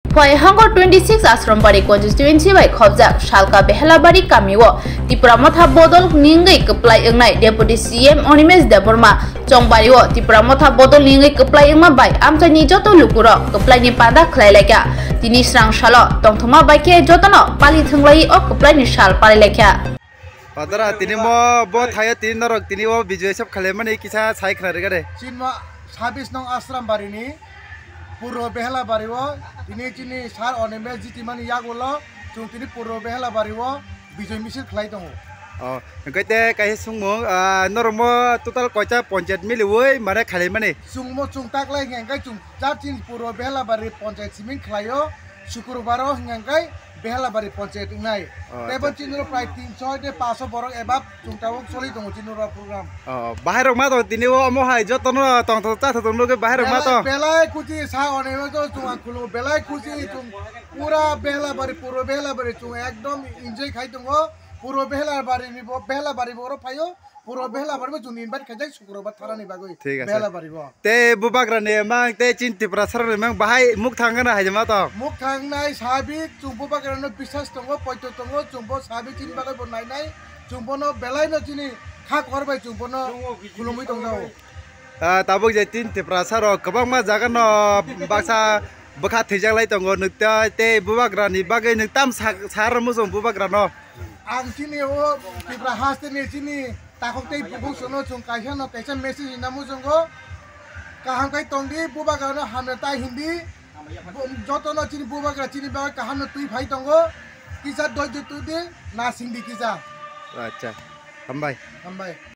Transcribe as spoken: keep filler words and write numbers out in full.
Phai hangor twenty six Ashram Bari constituency bai khobjak Salka Behelabari kamio Tipra Motha bodol ningwi kwplai wngnai Deputy C M Animesh Debbarma chongbario Tipra Motha bodol ningwi kwplai wngma bai amchaini joto lukurok kwplaini panda khlai laikha. Tini srang salo tongthokma bai khe jotono pali thwnglai o kwplaini sal palai laikha. Padara tini mo bo thayo tini norok tini o Bijoy sab khlaimani kisa sai khna rega de. Chinma sabis nong Ashram Bari ni Purbo Behela Bari o tini chini sir Animesh jitimani yagulo chwng tini Purbo Behela Bari o Bijoy misil khlai tongo. Oh, hwnkhe te kaisa swngmung, ah, norok mo total koita ponchayat miliwi mane khlaimani? Chwng mo chwng taklai hwnkhe chwng jat chini Purbo Behela Bari ponchayat siming khlaio, Shukrubaro hwnkhe Behelabari ponchayat wngnai. Oh, tebo acha. Chini prai tinso de paso borok eba chwng tabuk choli tongo chini oro program. Oh, bahai rok ma tong tini o omo hai jotono tongthok chathok tong nugwi bahai rok ma tong. Belai, belai khusi sa onemo to chwng ang khulungo, belai khusi chwng pura Behelabari, puro Behelabari chwng ekdom enjoy khai tongo. Puro Behelabari ni bo, Behelabari bo oro phaio. Puro Behelabari bo chwngni invite khaijak Shukrubaro tharani bagwi. Thik ase. Behelabari bo. Tei bubagrani mang tei chini Tiprasarokni mang bahai mukthang gana hai ma tong? Mukthang nai sabik chwng bubagrano biswas tongo, poito tongo, chwng bo sabik chini bagwi bo nainai, chwng bono belaino chini kha kwrwi bai chwng bono khulumwi tongjago. Ah, tabuk je chini Tiprasarok kwbangma jagano baksa bwkha thwijak lai tongo, nwk tei, tei bubagrani bagwi nwk tam sa, sa rwmung chwng bubagrano? Ang chini o Tipra hasteni chini takhuk tei bukhuk sono chwng kaisa no kaisa message hinna muchungo. Kaham khai tongdi, bubagrano hamya tai hindi. Bo-, jotono chini bubagra chini bagwi kaham no twi phai tongo. Kisa doijo twi di, na singdi kisa. Acha, hambai. Hambai.